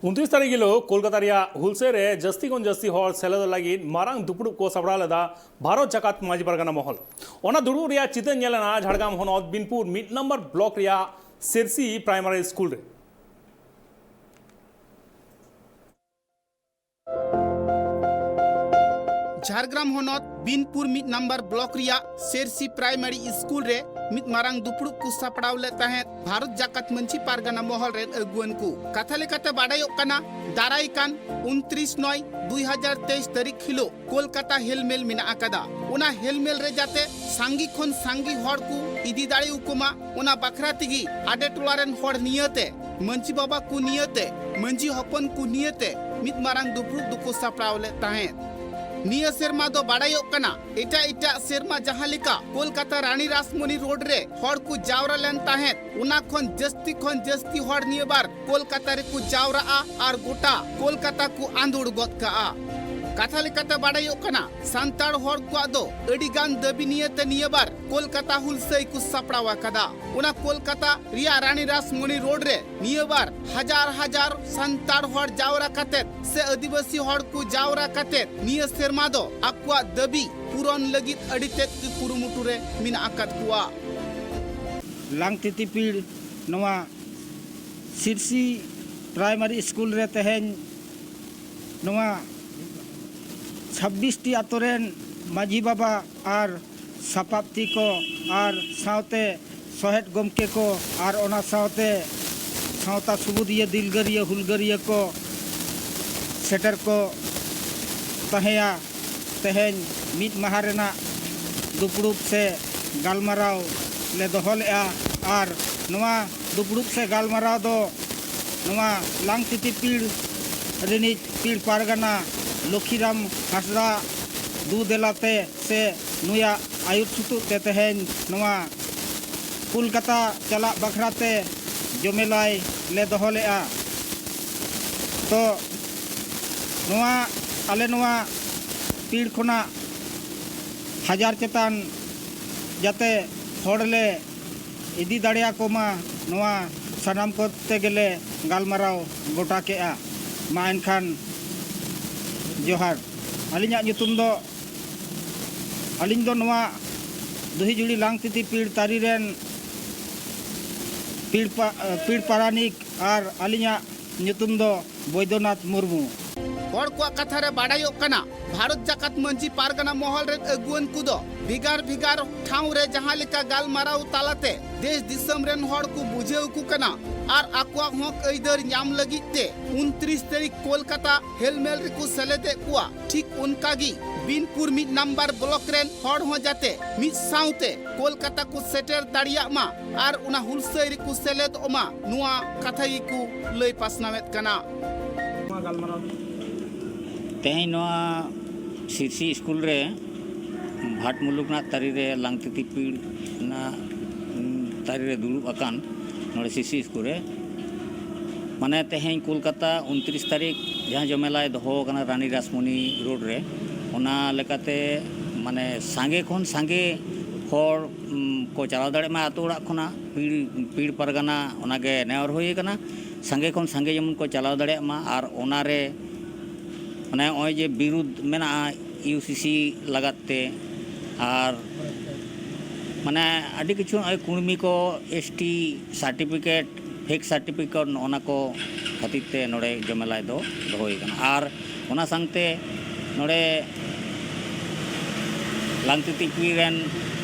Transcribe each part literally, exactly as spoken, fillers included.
ᱩᱱᱛᱨᱤᱥ ᱛᱟᱹᱨᱤᱠᱷ ᱦᱤᱞᱳᱜ ᱠᱳᱞᱠᱟᱛᱟ ᱨᱮᱭᱟᱜ ᱦᱩᱞᱥᱟᱹᱭ ᱨᱮ ᱡᱟᱹᱥᱛᱤ ᱠᱷᱚᱱ ᱡᱟᱹᱥᱛᱤ ᱦᱚᱲ ᱥᱮᱞᱮᱫᱚᱜ ᱞᱟᱹᱜᱤᱫ ᱢᱟᱨᱟᱝ ᱫᱩᱯᱲᱩᱵ ᱠᱚ ᱥᱟᱯᱲᱟᱣ ᱞᱮᱫᱟ ᱵᱷᱟᱨᱚᱛ ᱡᱟᱠᱟᱛ ᱢᱟᱹᱡᱷᱤ ᱯᱟᱨᱜᱟᱱᱟ ᱢᱚᱦᱚᱞ᱾ ᱚᱱᱟ ᱫᱩᱲᱩᱵ ᱨᱮᱭᱟᱜ ᱪᱤᱛᱟᱹᱨ ᱧᱮᱞ ᱮᱱᱟ ᱡᱷᱟᱲᱜᱨᱟᱢ ᱦᱚᱱᱚᱛ ᱵᱤᱱᱯᱩᱨ ᱢᱤᱫ ᱱᱚᱢᱵᱚᱨ ᱵᱞᱚᱠ ᱨᱮᱭᱟᱜ ᱥᱮᱨᱥᱤ ᱯᱨᱟᱭᱢᱟᱨᱤ ᱥᱠᱩᱞ ᱨᱮ᱾ ᱡᱷᱟᱲᱜᱨᱟᱢ ᱦᱚᱱᱚᱛ ᱵᱤᱱᱯᱩᱨ ᱢᱤᱫ ᱱᱟᱢᱵᱟᱨ ᱵᱞᱚᱠ ᱨᱮᱭᱟᱜ ᱥᱮᱨᱥᱤ ᱯᱨᱟᱭᱢᱟᱨᱤ ᱥᱠᱩᱞ ᱨᱮ ᱢᱤᱫ ᱢᱟᱨᱟᱝ ᱫᱩᱯᱲᱩᱵ ᱠᱚ ᱥᱟᱯᱲᱟᱣ ᱞᱮᱫ ᱛᱟᱦᱮᱸᱫ ᱵᱷᱟᱨᱚᱛ ᱡᱟᱠᱟᱛ ᱢᱟᱹᱡᱷᱤ ᱯᱟᱨᱜᱟᱱᱟ ᱢᱚᱦᱚᱞ ᱨᱮᱱ ᱟᱹᱜᱩᱣᱟᱹᱱ ᱠᱚ᱾ ᱠᱟᱛᱷᱟ ᱞᱮᱠᱟᱛᱮ ᱵᱟᱰᱟᱭᱚᱜ ᱠᱟᱱᱟ, ᱫᱟᱨᱟᱭ ᱠᱟᱱ ᱩᱱᱛᱨᱤᱥ ᱱᱚᱭ ᱫᱩᱭ ᱦᱟᱡᱟᱨ ᱛᱮᱭᱤᱥ ᱛᱟᱹᱨᱤᱠᱷ ᱦᱤᱞᱳᱜ ᱠᱳᱞᱠᱟᱛᱟ ᱦᱮᱞᱢᱮᱞ ᱢᱮᱱᱟᱜ ᱟᱠᱟᱫᱟ᱾ ᱚᱱᱟ ᱦᱮᱞᱢᱮᱞ ᱨᱮ ᱡᱟᱛᱮ ᱥᱟᱸᱜᱮ ᱠᱷᱚᱱ ᱥᱟᱸᱜᱮ ᱦᱚᱲ ᱠᱚ ᱤᱫᱤ ᱫᱟᱲᱮ ᱟᱠᱚ ᱢᱟ, ᱚᱱᱟ ᱵᱟᱠᱷᱨᱟ ᱛᱮᱜᱮ ᱟᱰᱮ ᱴᱚᱞᱟ ᱨᱮᱱ ᱦᱚᱲ ᱱᱤᱭᱟᱹᱛᱮ, ᱢᱟᱹᱡᱷᱤ ᱵᱟᱵᱟ ᱠᱚ ᱱᱤᱭᱟᱹᱛᱮ, ᱢᱟᱹᱡᱷᱤ ᱦᱚᱯᱚᱱ ᱠᱚ ᱱᱤᱭᱟᱹᱛᱮ ᱢᱤᱫ ᱢᱟᱨᱟᱝ ᱫᱩᱯᱲᱩᱵ ᱫᱚᱠᱚ ᱥᱟᱯᱲᱟᱣ ᱞᱮᱫ ᱛᱟᱦᱮᱸᱫ᱾ ᱱᱤᱭᱟᱹ ᱥᱮᱨᱢᱟ ᱫᱚ ᱵᱟᱰᱟᱭᱚᱜ ᱠᱟᱱᱟ, ᱮᱴᱟᱜ ᱮᱴᱟᱜ ᱥᱮᱨᱢᱟ ᱡᱟᱦᱟᱸ ᱞᱮᱠᱟ ᱠᱳᱞᱠᱟᱛᱟ ᱨᱟᱱᱤ ᱨᱟᱥᱢᱚᱱᱤ ᱨᱳᱰ ᱨᱮ ᱦᱚᱲ ᱠᱚ ᱡᱟᱣᱨᱟ ᱞᱮᱱ ᱛᱟᱦᱮᱸᱫ, ᱚᱱᱟ ᱠᱷᱚᱱ ᱡᱟᱹᱥᱛᱤ ᱠᱷᱚᱱ ᱡᱟᱹᱥᱛᱤ ᱦᱚᱲ ᱱᱤᱭᱟᱹ ᱵᱟᱨ ᱠᱳᱞᱠᱟᱛᱟ ᱨᱮᱠᱚ ᱡᱟᱣᱨᱟᱜᱼᱟ ᱟᱨ ᱜᱚᱴᱟ ᱠᱳᱞᱠᱟᱛᱟ ᱠᱚ ᱟᱸᱫᱳᱲ ᱜᱚᱫ ᱠᱟᱜᱼᱟ᱾ ᱠᱟᱛᱷᱟ ᱞᱮᱠᱟᱛᱮ ᱵᱟᱰᱟᱭᱚᱜ ᱠᱟᱱᱟ, ᱥᱟᱱᱛᱟᱲ ᱦᱚᱲ ᱠᱚᱣᱟᱜ ᱫᱚ ᱟᱹᱰᱤ ᱜᱟᱱ ᱫᱟᱹᱵᱤ ᱱᱤᱭᱟᱹᱛᱮ ᱱᱤᱭᱟᱹ ᱵᱟᱨ ᱠᱳᱞᱠᱟᱛᱟ ᱦᱩᱞᱥᱟᱹᱭ ᱠᱚ ᱥᱟᱯᱲᱟᱣ ᱟᱠᱟᱫᱟ᱾ ᱚᱱᱟ ᱠᱳᱞᱠᱟᱛᱟ ᱨᱮᱭᱟᱜ ᱨᱟᱱᱤ ᱨᱟᱥᱢᱚᱱᱤ ᱨᱳᱰ ᱨᱮ ᱱᱤᱭᱟᱹ ᱵᱟᱨ ᱦᱟᱡᱟᱨ ᱦᱟᱡᱟᱨ ᱥᱟᱱᱛᱟᱲ ᱦᱚᱲ ᱡᱟᱣᱨᱟ ᱠᱟᱛᱮᱫ ᱥᱮ ᱟᱹᱫᱤᱵᱟᱹᱥᱤ ᱦᱚᱲ ᱠᱚ ᱡᱟᱣᱨᱟ ᱠᱟᱛᱮᱫ ᱱᱤᱭᱟᱹ ᱥᱮᱨᱢᱟ ᱫᱚ ᱟᱠᱚᱣᱟᱜ ᱫᱟᱹᱵᱤ ᱯᱩᱨᱚᱱ ᱞᱟᱹᱜᱤᱫ ᱟᱹᱰᱤ ᱛᱮᱫ ᱜᱮ ᱠᱩᱨᱩᱢᱩᱴᱩ ᱨᱮ ᱢᱮᱱᱟᱜ ᱟᱠᱟᱫ ᱠᱚᱣᱟ᱾ ᱞᱟᱝᱛᱤᱛᱤᱯᱤᱲ ᱱᱚᱣᱟ ᱥᱤᱨᱥᱤ ᱯᱨᱟᱭᱢᱟᱨᱤ ᱥᱠᱩᱞ ᱨᱮ ᱛᱮᱦᱮᱧ ᱱᱚᱣᱟ ᱪᱷᱟᱵᱵᱤᱥ ᱴᱤ ᱟᱛᱳ ᱨᱮᱱ ᱢᱟᱹᱡᱷᱤ ᱵᱟᱵᱟ ᱟᱨ ᱥᱟᱯᱟᱵ ᱛᱤ ᱠᱚ ᱟᱨ ᱥᱟᱶᱛᱮ ᱥᱚᱦᱮᱫ ᱜᱚᱢᱠᱮ ᱠᱚ ᱟᱨ ᱚᱱᱟ ᱥᱟᱶᱛᱮ ᱥᱟᱶᱛᱟ ᱥᱩᱵᱩᱫᱤᱭᱟᱹ ᱫᱤᱞᱜᱟᱹᱨᱤᱭᱟᱹ ᱦᱩᱞᱜᱟᱹᱨᱤᱭᱟᱹ ᱠᱚ ᱥᱮᱴᱮᱨ ᱠᱚ ᱛᱟᱦᱮᱸᱭᱟ᱾ ᱛᱮᱦᱮᱧ ᱢᱤᱫ ᱢᱟᱦᱟ ᱨᱮᱱᱟᱜ ᱫᱩᱯᱲᱩᱵ ᱥᱮ ᱜᱟᱞᱢᱟᱨᱟᱣ ᱞᱮ ᱫᱚᱦᱚ ᱞᱮᱫᱼᱟ᱾ ᱟᱨ ᱱᱚᱣᱟ ᱫᱩᱯᱲᱩᱵ ᱥᱮ ᱜᱟᱞᱢᱟᱨᱟᱣ ᱫᱚ ᱱᱚᱣᱟ ᱞᱟᱝᱛᱤᱛᱤ ᱯᱤᱲ ᱨᱤᱱᱤᱡ ᱯᱤᱲ ᱯᱟᱨᱜᱟᱱᱟ ᱞᱚᱠᱷᱤᱨᱟᱢ ᱦᱟᱸᱥᱫᱟ ᱫᱩ ᱫᱮᱞᱟᱛᱮ ᱥᱮ ᱱᱩᱭᱟᱜ ᱟᱹᱭᱩᱨ ᱥᱩᱛᱩᱜ ᱛᱮ ᱛᱮᱦᱮᱧ ᱱᱚᱣᱟ ᱠᱳᱞᱠᱟᱛᱟ ᱪᱟᱞᱟᱜ ᱵᱟᱠᱷᱨᱟ ᱛᱮ ᱡᱚᱢᱮᱞᱟᱭ ᱞᱮ ᱫᱚᱦᱚ ᱞᱮᱫᱼᱟ᱾ ᱛᱚ ᱱᱚᱣᱟ ᱟᱞᱮ ᱱᱚᱣᱟ ᱯᱤᱲ ᱠᱷᱚᱱᱟᱜ ᱦᱟᱡᱟᱨ ᱪᱮᱛᱟᱱ ᱡᱟᱛᱮ ᱦᱚᱲ ᱞᱮ ᱤᱫᱤ ᱫᱟᱲᱮᱭᱟᱠᱚ ᱢᱟ, ᱱᱚᱣᱟ ᱥᱟᱱᱟᱢ ᱠᱚᱛᱮ ᱜᱮᱞᱮ ᱜᱟᱞᱢᱟᱨᱟᱣ ᱜᱚᱴᱟ ᱠᱮᱜᱼᱟ᱾ ᱢᱟ ᱮᱱᱠᱷᱟᱱ ᱡᱚᱦᱟᱨ᱾ ᱟᱹᱞᱤᱧᱟᱜ ᱧᱩᱛᱩᱢ ᱫᱚ, ᱟᱹᱞᱤᱧ ᱫᱚ ᱱᱚᱣᱟ ᱫᱩᱦᱤᱡᱩᱲᱤ ᱞᱟᱝᱛᱤᱛᱤ ᱯᱤᱲ ᱛᱟᱹᱨᱤ ᱨᱮᱱ ᱯᱤᱲ ᱯᱟ-, ᱯᱤᱲ ᱯᱟᱨᱟᱱᱤᱠ ᱟᱨ ᱟᱹᱞᱤᱧᱟᱜ ᱧᱩᱛᱩᱢ ᱫᱚ ᱵᱳᱭᱫᱚᱱᱟᱛᱷ ᱢᱩᱨᱢᱩ᱾ ᱦᱚᱲ ᱠᱚᱣᱟᱜ ᱠᱟᱛᱷᱟ ᱨᱮ ᱵᱟᱰᱟᱭᱚᱜ ᱠᱟᱱᱟ, ᱵᱷᱟᱨᱚᱛ ᱡᱟᱠᱟᱛ ᱢᱟᱹᱡᱷᱤ ᱯᱟᱨᱜᱟᱱᱟ ᱢᱚᱦᱚᱞ ᱨᱮᱱ ᱟᱹᱜᱩᱣᱟᱹᱱ ᱠᱚᱫᱚ ᱵᱷᱮᱜᱟᱨ ᱵᱷᱮᱜᱟᱨ ᱴᱷᱟᱶ ᱨᱮ ᱡᱟᱦᱟᱸ ᱞᱮᱠᱟ ᱜᱟᱞᱢᱟᱨᱟᱣ ᱛᱟᱞᱟᱛᱮ ᱫᱮᱥ ᱫᱤᱥᱚᱢ ᱨᱮᱱ ᱦᱚᱲ ᱠᱚ ᱵᱩᱡᱷᱟᱹᱣ ᱠᱚ ᱠᱟᱱᱟ ᱟᱨ ᱟᱠᱚᱣᱟᱜ ᱦᱚᱸᱠ ᱟᱹᱭᱫᱟᱹᱨ ᱧᱟᱢ ᱞᱟᱹᱜᱤᱫ ᱛᱮ ᱩᱱᱛᱨᱤᱥ ᱛᱟᱹᱨᱤᱠᱷ ᱠᱳᱞᱠᱟᱛᱟ ᱦᱮᱞᱢᱮᱞ ᱨᱮᱠᱚ ᱥᱮᱞᱮᱫᱮᱫ ᱠᱚᱣᱟ, ᱴᱷᱤᱠ ᱚᱱᱠᱟ ᱜᱮ ᱵᱤᱱᱯᱩᱨ ᱢᱤᱫ ᱱᱟᱢᱵᱟᱨ ᱵᱞᱚᱠ ᱨᱮᱱ ᱦᱚᱲ ᱦᱚᱸ ᱡᱟᱛᱮ ᱢᱤᱫ ᱥᱟᱶᱛᱮ ᱠᱳᱞᱠᱟᱛᱟ ᱠᱚ ᱥᱮᱴᱮᱨ ᱫᱟᱲᱮᱭᱟᱜ ᱢᱟ ᱟᱨ ᱚᱱᱟ ᱦᱩᱞᱥᱟᱹᱭ ᱨᱮᱠᱚ ᱥᱮᱞᱮᱫᱚᱜ ᱢᱟ, ᱱᱚᱣᱟ ᱠᱟᱛᱷᱟ ᱜᱮᱠᱚ ᱞᱟᱹᱭ ᱯᱟᱥᱱᱟᱣᱮᱫ ᱠᱟᱱᱟ᱾ ᱛᱮᱦᱮᱧ ᱱᱚᱣᱟ ᱥᱤᱨᱥᱤ ᱥᱠᱩᱞ ᱨᱮ ᱵᱷᱟᱴ ᱢᱩᱞᱩᱠ ᱨᱮᱱᱟᱜ ᱛᱟᱹᱨᱤ ᱨᱮ ᱞᱟᱝᱛᱤᱛᱤ ᱯᱤᱲ ᱨᱮᱱᱟᱜ, ᱩᱢ, ᱛᱟᱹᱨᱤ ᱨᱮ ᱫᱩᱲᱩᱵ ᱟᱠᱟᱱ ᱱᱚᱰᱮ ᱥᱤᱨᱥᱤ ᱥᱠᱩᱞ ᱨᱮ, ᱢᱟᱱᱮ, ᱛᱮᱦᱮᱧ ᱠᱳᱞᱠᱟᱛᱟ ᱩᱱᱛᱨᱤᱥ ᱛᱟᱹᱨᱤᱠᱷ ᱡᱟᱦᱟᱸ ᱡᱚᱢᱮᱞᱟᱭ ᱫᱚᱦᱚ ᱟᱠᱟᱱᱟ ᱨᱟᱱᱤ ᱨᱟᱥᱢᱚᱱᱤ ᱨᱳᱰ ᱨᱮ, ᱚᱱᱟ ᱞᱮᱠᱟᱛᱮ, ᱢᱟᱱᱮ, ᱥᱟᱸᱜᱮ ᱠᱷᱚᱱ ᱥᱟᱸᱜᱮ ᱦᱚᱲ, ᱩᱢ, ᱠᱚ ᱪᱟᱞᱟᱣ ᱫᱟᱲᱮᱭᱟᱜ ᱢᱟ ᱟᱛᱳ ᱚᱲᱟᱜ ᱠᱷᱚᱱᱟᱜ᱾ ᱯᱤᱲ, ᱯᱤᱲ ᱯᱟᱨᱜᱟᱱᱟ ᱚᱱᱟᱜᱮ ᱱᱮᱦᱚᱨ ᱦᱩᱭ ᱟᱠᱟᱱᱟ, ᱥᱟᱸᱜᱮ ᱠᱷᱚᱱ ᱥᱟᱸᱜᱮ ᱡᱮᱢᱚᱱ ᱠᱚ ᱪᱟᱞᱟᱣ ᱫᱟᱲᱮᱭᱟᱜ ᱢᱟ᱾ ᱟᱨ ᱚᱱᱟᱨᱮ, ᱢᱟᱱᱮ, ᱱᱚᱜᱼᱚᱭ ᱡᱮ ᱵᱤᱨᱩᱫᱷ ᱢᱮᱱᱟᱜᱼᱟ ᱤᱭᱩ ᱥᱤ ᱥᱤ ᱞᱟᱜᱟᱫ ᱛᱮ, ᱟᱨ, ᱢᱟᱱᱮ, ᱟᱹᱰᱤ ᱠᱤᱪᱷᱩ ᱱᱚᱜᱼᱚᱭ ᱠᱩᱲᱢᱤ ᱠᱚ S T certificate, fake certificate, ᱱᱚᱜᱼᱚ ᱱᱟ ᱠᱚ ᱠᱷᱟᱹᱛᱤᱨ ᱛᱮ ᱱᱚᱰᱮ ᱡᱚᱢᱮᱞᱟᱭ ᱫᱚ ᱫᱚᱦᱚ ᱦᱩᱭ ᱟᱠᱟᱱᱟ᱾ ᱟᱨ ᱚᱱᱟ ᱥᱟᱶᱛᱮ ᱱᱚᱰᱮ ᱞᱟᱝᱛᱤᱛᱤ ᱯᱤᱲ ᱨᱮᱱ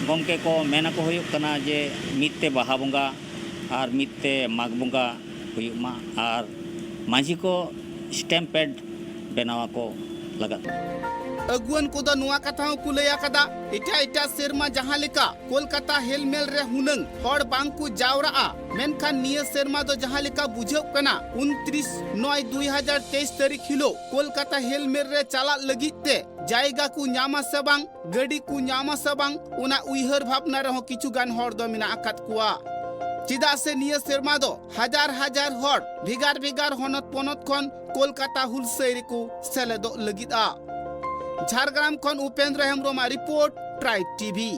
ᱜᱚᱢᱠᱮ ᱠᱚ ᱢᱮᱱ ᱟᱠᱚ ᱦᱩᱭᱩᱜ ᱠᱟᱱᱟ ᱡᱮ ᱢᱤᱫ ᱛᱮ ᱵᱟᱦᱟ ᱵᱚᱸᱜᱟ ᱟᱨ ᱢᱤᱫ ᱛᱮ ᱢᱟᱜᱽ ᱵᱚᱸᱜᱟ ᱦᱩᱭᱩᱜ ᱢᱟ ᱟᱨ ᱢᱟᱹᱡᱷᱤ ᱠᱚ ᱥᱴᱮᱢᱯ ᱯᱮᱰ ᱵᱮᱱᱟᱣ ᱟᱠᱚ ᱞᱟᱜᱟᱫ᱾ ᱟᱹᱜᱩᱣᱟᱹᱱ ᱠᱚᱫᱚ ᱱᱚᱣᱟ ᱠᱟᱛᱷᱟ ᱦᱚᱸᱠᱚ ᱞᱟᱹᱭ ᱟᱠᱟᱫᱟ, ᱮᱴᱟᱜ ᱮᱴᱟᱜ ᱥᱮᱨᱢᱟ ᱡᱟᱦᱟᱸ ᱞᱮᱠᱟ ᱠᱳᱞᱠᱟᱛᱟ ᱦᱮᱞᱢᱮᱞ ᱨᱮ ᱦᱩᱱᱟᱹᱝ ᱦᱚᱲ ᱵᱟᱝ ᱠᱚ ᱡᱟᱣᱨᱟᱜᱼᱟ, ᱢᱮᱱᱠᱷᱟᱱ ᱱᱤᱭᱟᱹ ᱥᱮᱨᱢᱟ ᱫᱚ ᱡᱟᱦᱟᱸ ᱞᱮᱠᱟ ᱵᱩᱡᱷᱟᱹᱜ ᱠᱟᱱᱟ, ᱩᱱᱛᱨᱤᱥ ᱱᱚᱭ ᱫᱩᱭ ᱦᱟᱡᱟᱨ ᱛᱮᱭᱤᱥ ᱛᱟᱹᱨᱤᱠᱷ ᱦᱤᱞᱳᱜ ᱠᱳᱞᱠᱟᱛᱟ ᱦᱮᱞᱢᱮᱞ ᱨᱮ ᱪᱟᱞᱟᱜ ᱞᱟᱹᱜᱤᱫ ᱛᱮ ᱡᱟᱭᱜᱟ ᱠᱚ ᱧᱟᱢᱟ ᱥᱮ ᱵᱟᱝ, ᱜᱟᱹᱰᱤ ᱠᱚ ᱧᱟᱢᱟ ᱥᱮ ᱵᱟᱝ, ᱚᱱᱟ ᱩᱭᱦᱟᱹᱨ ᱵᱷᱟᱵᱽᱱᱟ ᱨᱮᱦᱚᱸ ᱠᱤᱪᱷᱩ ᱜᱟᱱ ᱦᱚᱲ ᱫᱚ ᱢᱮᱱᱟᱜ ᱟᱠᱟᱫ ᱠᱚᱣᱟ᱾ ᱪᱮᱫᱟᱜ ᱥᱮ ᱱᱤᱭᱟᱹ ᱥᱮᱨᱢᱟ ᱫᱚ ᱦᱟᱡᱟᱨ ᱦᱟᱡᱟᱨ ᱦᱚᱲ ᱵᱷᱮᱜᱟᱨ ᱵᱷᱮᱜᱟᱨ ᱦᱚᱱᱚᱛ ᱯᱚᱱᱚᱛ ᱠᱷᱚᱱ ᱠᱳᱞᱠᱟᱛᱟ ᱦᱩᱞᱥᱟᱹᱭ ᱨᱮᱠᱚ ᱥᱮᱞᱮᱫᱚᱜ ᱞᱟᱹᱜᱤᱫᱼᱟ᱾ ᱡᱷᱟᱲᱜᱨᱟᱢ ᱠᱷᱚᱱ ᱩᱯᱮᱱᱫᱨᱚ ᱦᱮᱢᱵᱨᱚᱢᱟᱜ ᱨᱤᱯᱳᱨᱴ, ᱴᱨᱟᱭᱤᱵᱽ ᱴᱤᱵᱷᱤ᱾